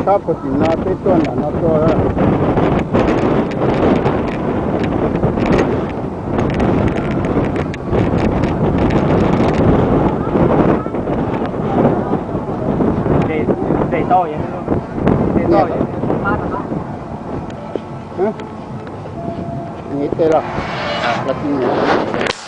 Tshab puag tim no peb tuaj nram no tuaj. Tes los, los tis nim.